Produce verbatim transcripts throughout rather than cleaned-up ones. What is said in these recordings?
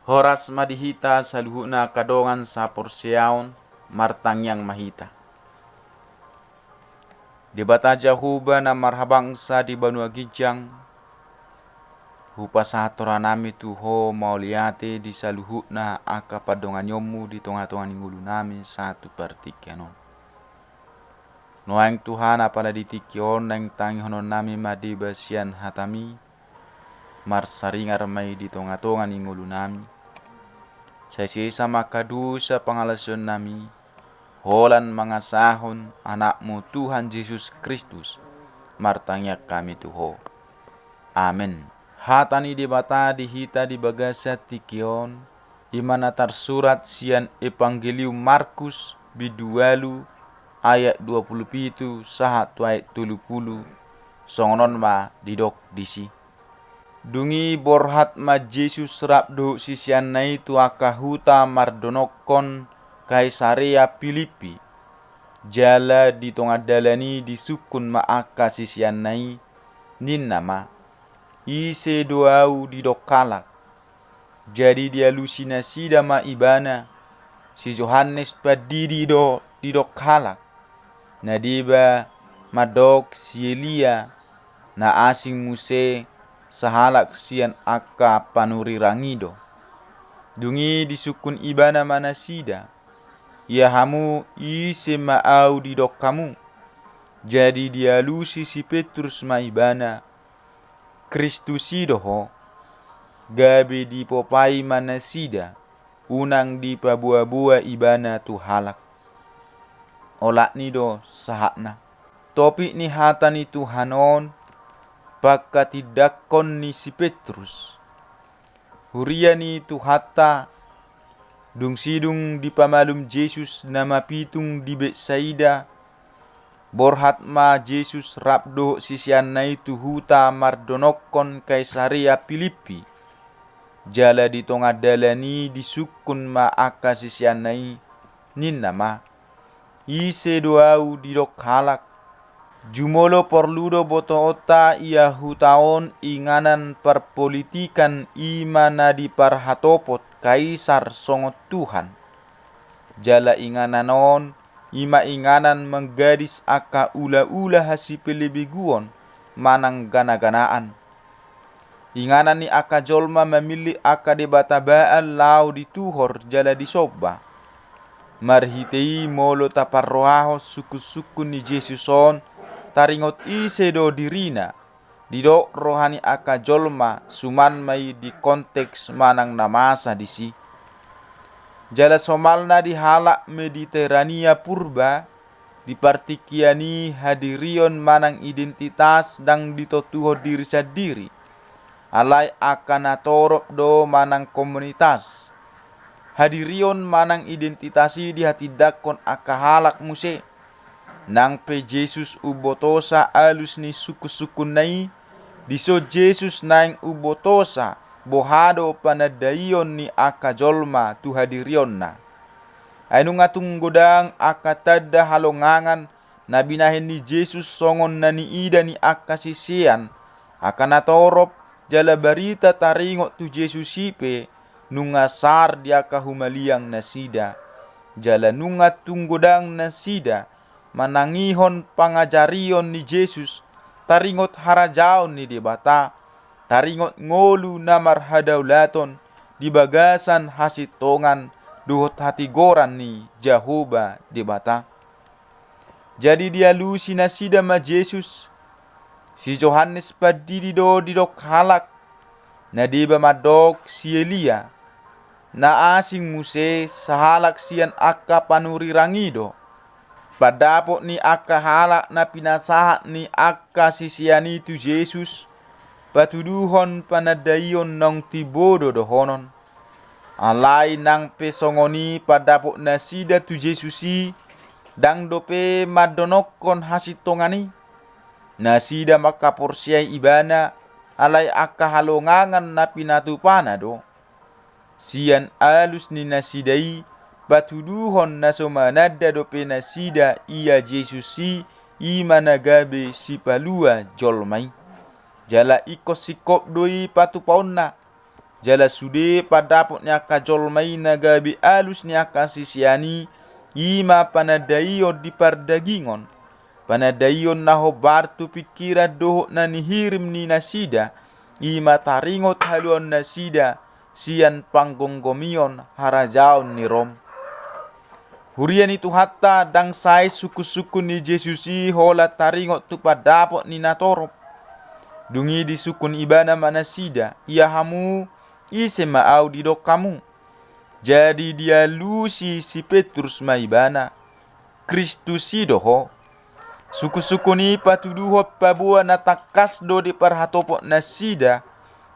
Horas ma di hita saluhutna angka dongan saporseaon, martangiang ma hita. Debata Jahowa na marhabangsa di banua ginjang, hupasahat rohanami tu Ho mauliate di saluhutna angka pandonganionmu di tonga-tonga ni ngolunami sahat tu partingkian on. Nuaeng Tuhan, apala di tingki on naeng tangihononnami ma deba sian hatami, marsaringar ma i di tonga-tonga ni ngolunami. Sai sesa ma angka dosa pangalaosionnami, holan mangasahon Anakmu Tuhan Jesus Kristus, martangiang hami tu Ho. Amen. Hata ni Debata di hita di bagasan tingki on, i ma na tarsurat sian Evangelium Markus bindu ualu ayat dua pulu pitu sahat tu ayat tolu pulu, songon on ma didok disi. Dung i borhat ma Jesus rap dohot siseanna i tu angka huta mardonokkon Kaisarea Pilippi. Jala di tonga dalan i disungkun ma angka siseanna i, ninna ma: Ise do ahu didok halak? Jadi dialusi nasida ma ibana: Si Johannes Pandidi do didok halak. Na deba mandok si Elia, na asing muse sahalak sian angka panurirang i do. Dung i disungkun ibana ma nasida: Ia hamu, ise ma ahu didok hamu? Jadi dialusi si Petrus ma ibana: Kristus i do ho. Gabe dipopai ma nasida, unang dipaboa-boa ibana tu halak. Olat ni do sahatna. Topik ni hata ni Tuhan on, pangkatindangkon ni si Petrus. Huria ni Tuhanta, dung sidung dipamalum Jesus na mapitung di Betsaida, borhat ma Jesus rap dohot siseanna i tu huta mardonokkon Kaisarea Pilippi. Jala di tonga dalan i disungkun ma angka siseanna i, ninna ma: Ise do ahu didok halak? Jumolo porlu do botoonta ia huta on inganan parpolitikan i ma na diparhatopot Kaisar songon Tuhan. Jala inganan on i ma inganan manggadis angka ula-ula hasipelebeguon manang gana-ganaan. Inganan ni angka jolma mamillit angka debata Baal laho dituhor jala disomba. Marhite i molo taparrohahon sungkun-sungkun ni Jesus on, taringot ise do dirina, didok roha ni angka jolma, suman ma i di konteks manang na masa disi. Jala somalna di halak Mediterania purba, di partingkian i hadirion manang identitas ndang ditontuhon diri sandiri, alai angka natorop do manang komunitas. Hadirion manang identitas i dihatindangkon angka halak muse. Nang pe Jesus umbotosa alus ni sungkun-sungkunna i, dison Jesus naeng umbotosa boha do panandaion ni angka jolma tu hadirionna. Ai nunga tung godang angka tanda halongangan na binahen ni Jesus songon na niida ni angka sisean, angka natorop, jala barita taringot tu Jesus i pe nunga sar di angka humaliang nasida. Jala nunga tung godang nasida manangihon pangajarion ni Jesus taringot harajaon ni Debata, taringot ngolu na marhadaulaton di bagasan hasintongan dohot hatigoran ni Jahowa Debata. Jadi dialusi nasida ma Jesus: Si Johannes Pandidi do didok halak, na deba mandok si Elia, na asing muse sahalak sian angka panurirang i do. Pandapot ni angka halak na pinasahat ni angka sisean i tu Jesus, patuduhon panandaion naung timbo do dohonon. Alai nang pe songon i pandapot nasida tu Jesus i, ndang dope mandonokkon hasintongan i. Nasida mangkaporseai ibana, alai angka halongangan na pinatupana do. Sian alus ni nasida i, patuduhon na so mananda dope nasida ia Jesus i, i ma na gabe sipalua jolma i. Jala ingkon singkop do i patupaonna. Jala sude pandapot ni angka jolma i na gabe alus ni angka sisean i, i ma panandaion di pardagingon, panandaion na hombar tu pingkiran dohot na nihirim ni nasida, i ma taringot haluaon nasida sian panggomgomion harajaon ni Rom. Huria ni Tuhanta, ndang sae sungkunsungkun ni Jesus i holan taringot tu pandapot ni natorop. Dung i disungkun ibana ma nasida, ia hamu, ise ma ahu didok hamu? Jadi dialusi si Petrus ma ibana, Kristus i do ho. Sungkunsungkun i patuduhon paboa na tangkas do diparhatopot nasida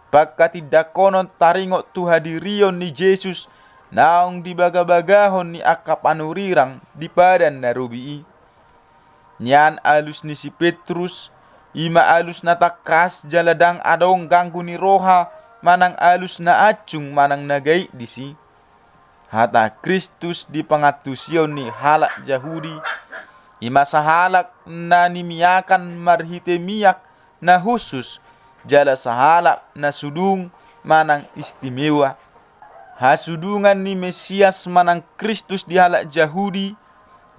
pangkatindangkonon taringot tu hadirion ni Jesus naung dibagabagahon ni angka panurirang di padan na robi i. Nian alus ni si Petrus, i ma alus na tangkas jala ndang adong ganggu ni roha manang alus na anjung manang na gaik disi. Hata Kristus di pangantusion ni halak Jahudi, i ma sahalak na nimiakan marhite miak na hushus, jala sahalak na sudung manang istimewa. Hasudungan ni Mesias manang Kristus di halak Jahudi,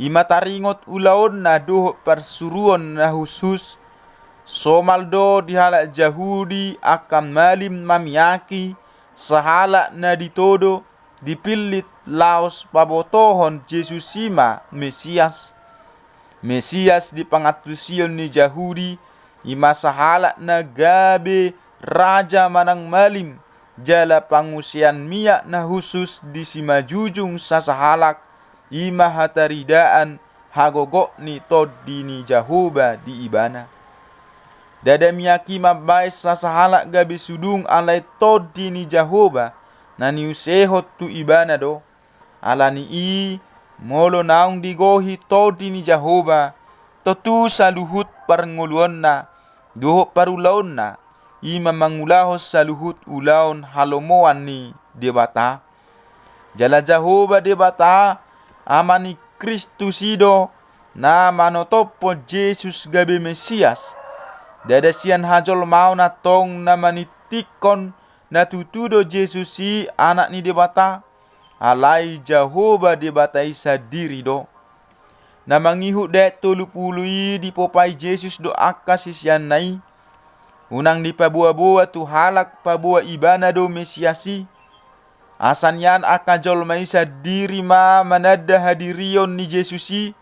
i ma taringot ulaonna dohot parsuruon na hushus. Somal do di halak Jahudi angka malim mamiaki sahalak na ditodo, dipillit laos pabotohon Jesus i ma Mesias. Mesias di pangantusion ni Jahudi, i ma sahalak na gabe raja manang malim, jala pangusean miak na hushus di simanjujung sasahalak, i ma hataridaan hagogot ni Tondi ni Jahowa di ibana. Ndada miak i mambahen sasahalak gabe sudung alai Tondi ni Jahowa na niusehon tu ibana do. Ala ni i, molo naung digohi Tondi ni Jahowa, tontu saluhut parngoluonna dohot parulaonna, i ma mangulahon saluhut ulaon halomoan ni Debata. Jala Jahowa Debata, Ama ni Kristus i do, na manotophon Jesus gabe Mesias. Ndada sian hajolmaon antong na maningtinghon na tutu do Jesus i Anak ni Debata, alai Jahowa Debata i sandiri do. Na mangihut di ayat tolu pulu i dipopai Jesus do angka siseanna i, unang dipaboaboa tu halak paboa ibana do Mesias i. Asa nian angka jolma i sandiri ma mananda hadirion ni Jesus i,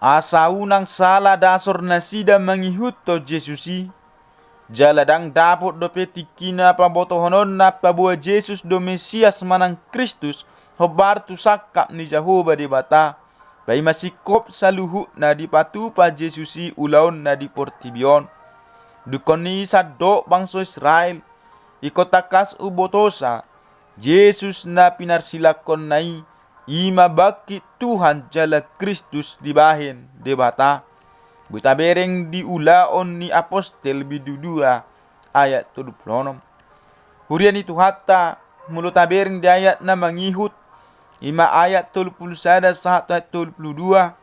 asa unang sala dasor nasida mangihuthon Jesus i. Jala ndang dapot dope tingkina pabotohononna paboa Jesus do Mesias manang Kristus, hombar tu sangkap ni Jahowa Debata. Paima singkop saluhutna dipatupa Jesus i ulaonna di portibi on. Dungkon i sandok bangso Israel, ingkon tangkas umbotosa, Jesus na pinarsilangkonna i, i ma bangkit Tuhan jala Kristus dibahen Debata. Boi tabereng di Ulaon ni Apostel bindu dua ayat tolu pulu onom. Huria ni Tuhanta, molo tabereng di ayat na mangihut, i ma ayat tolu pulu sada sahat tu ayat tolu pulu dua,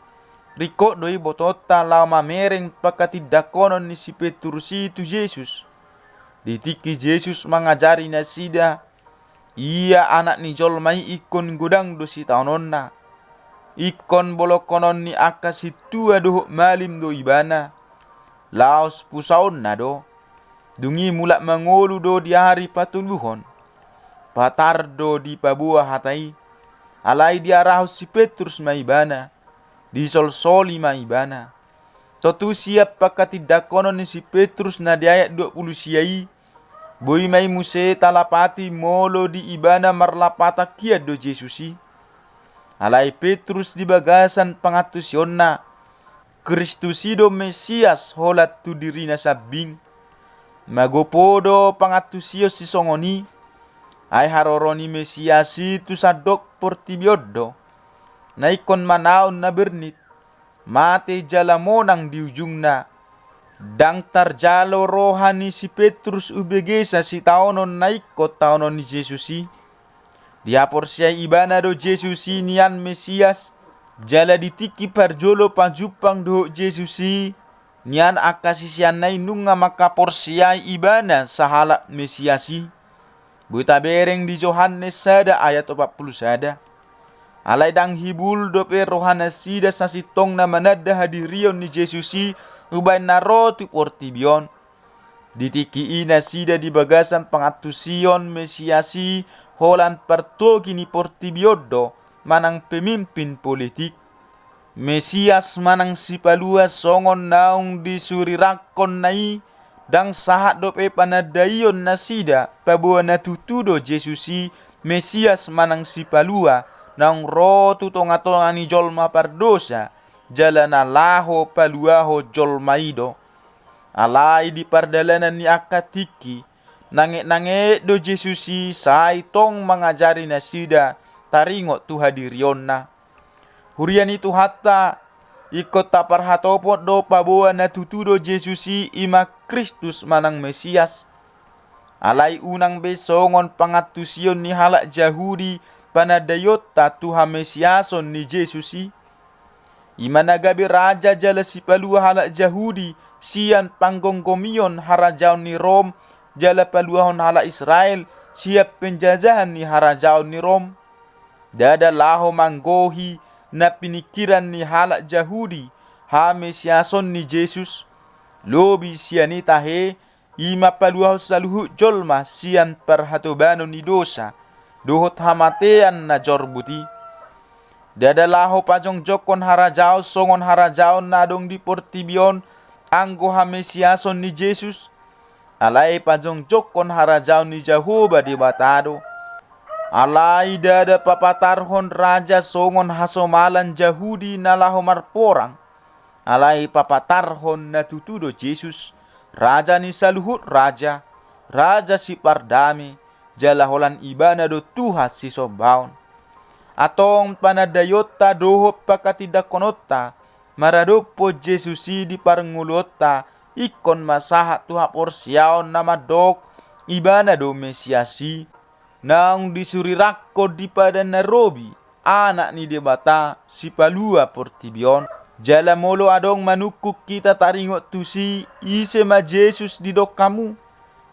ringkot do ibotoonta laho mamereng pangkatindangkonon ni si Petrus i tu Jesus. Di tingki Jesus mangajari nasida, Ia Anak ni jolma i ingkon godang do sitaononna. Ingkon bolongkonon ni angka sintua dohot malim do Ibana. Laos pusaonna do. Dung i mulak mangolu do di ari patoluhon. Patar do dipaboa hata i. Alai diarahon si Petrus ma Ibana. Disolsoli ma Ibana. Tontu sian pangkatindangkonon ni si Petrus na di ayat dua pulu sia i, boi ma i muse talapati molo di ibana marlapatan hian do Jesus i. Alai Petrus di bagasan pangantusionna, Kristus i do Mesias holan tu dirina sambing. Magopo do pangantusion sisongon i, ai haroro ni Mesias i tu sandok portibi on do. Na ingkon manaon na bernit, mate jala monang di ujungna. Ndang tarjalo roha ni si Petrus umbegesa sitaonon na ingkon taonon ni Jesus i. Dihaporseai ibana do Jesus i nian Mesias, jala di tingki parjolo pajumpang dohot Jesus i, nian angka siseanna i nunga mangkaporseai ibana sahalak Mesias i. Boi tabereng di Johannes sada ayat opat pulu sada. Alai ndang hibul dope rohanasida sasintongna mananda hadirion ni Jesus i umbahen na ro tu portibi on. Di tingki i nasida di bagasan pangantusion Mesias i holan partogi ni portibi on do manang pemimpin politik. Mesias manang Sipalua songon naung disurirangkonna i, ndang sahat dope panandaion nasida paboa na tutu do Jesus i Mesias manang Sipalua naung ro tu tongatonga ni jolma pardosa, jala na laho paluahon jolma i do. Alai di pardalanan ni angka tingki, nangetnanget do Jesus i sai tong mangajari nasida taringot tu hadirionna. Huria ni Tuhanta, ingkon taparhatopot do paboa na tutu do Jesus i ima Kristus manang Mesias. Alai unang be songon pangantusion ni halak Jahudi panandaionta tu hamesiason ni Jesus i. Ima na gabe raja jala sipalua halak Jahudi sian panggomgomion harajaon ni Rom, jala paluahon halak Israel sian penjajahan ni harajaon ni Rom. Ndada laho manggohi na piningkiran ni halak Jahudi hamesiason ni Jesus. Lobi sian i tahe, ima paluahon saluhut jolma sian parhatobanon ni dosa dohot hamatean na jorbut i. Ndada laho pajongjongkon harajaon songon harajaon na adong di portibi on anggo hamesiason ni Jesus. Alai pajongjongkon harajaon ni Jahowa Debata do. Alai ndada papatarhon raja songon hasomalan Jahudi na laho marporang. Alai papatarhon na tutu do Jesus, raja ni saluhut raja, raja sipardame, jala holan Ibana do Tuhan sisombaon. Antong panandaionta dohot pangkatindangkononta maradophon Jesus i di parngoluonta ingkon ma sahat tu haporseaon na mandok Ibana do Mesias i, naung disurirangkon di padan na robi, Anak ni Debata, Sipalua portibi on. Jala molo adong manungkun hita taringot tusi, ise ma Jesus didok hamu?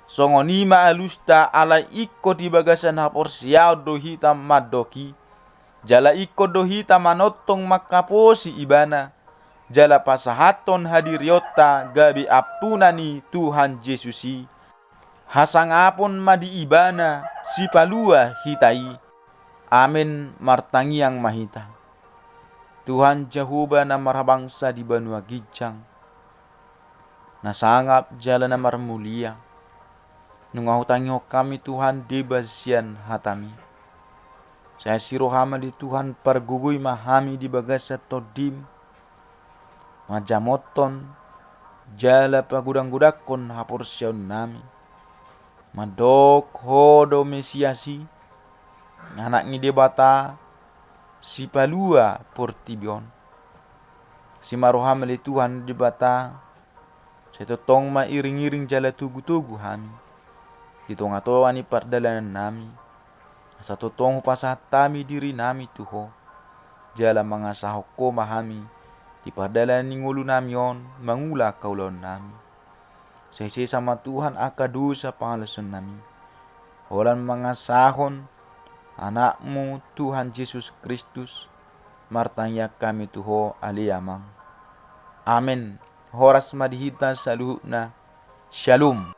Songon i ma alusta, alai ingkon di bagasan haporseaon do hita mandok i. Jala ingkon do hita manongtong manghaposi Ibana, jala pasahathon hadirionta gabe ampuna ni Tuhan Jesus i. Hasangapon ma di Ibana, Sipalua hita i. Amen. Martangiang ma hita. Tuhan Jahowa na marhabangsa di banua ginjang, na sangap jala na marmulia, nunga hutangihon hami Tuhan deba sian hataMi. Sai asi rohaM ale Tuhan, pargogoi ma hami di bagasan TondiM, manjamothon jala pagodanggodangkon haporseaonnami, mandok Ho do Mesias i, Anak ni Debata, Sipalua portibi on. Asi ma rohaM ale Tuhan Debata, sai tongtong ma iringiring jala togutogu hami di tongatonga ni pardalanannami, asa tongtong hupasahat hami dirinami tu Ho, jala mangasahon Ho ma hami di pardalanan ni ngolunami on mangula haulaonnami. Sai sesa ma Tuhan angka dosa pangalaosionnami, holan mangasahon AnakMu Tuhan Jesus Kristus, martangiang hami tu Ho ale Amang. Amen. Horas ma di hita saluhutna. Syalom.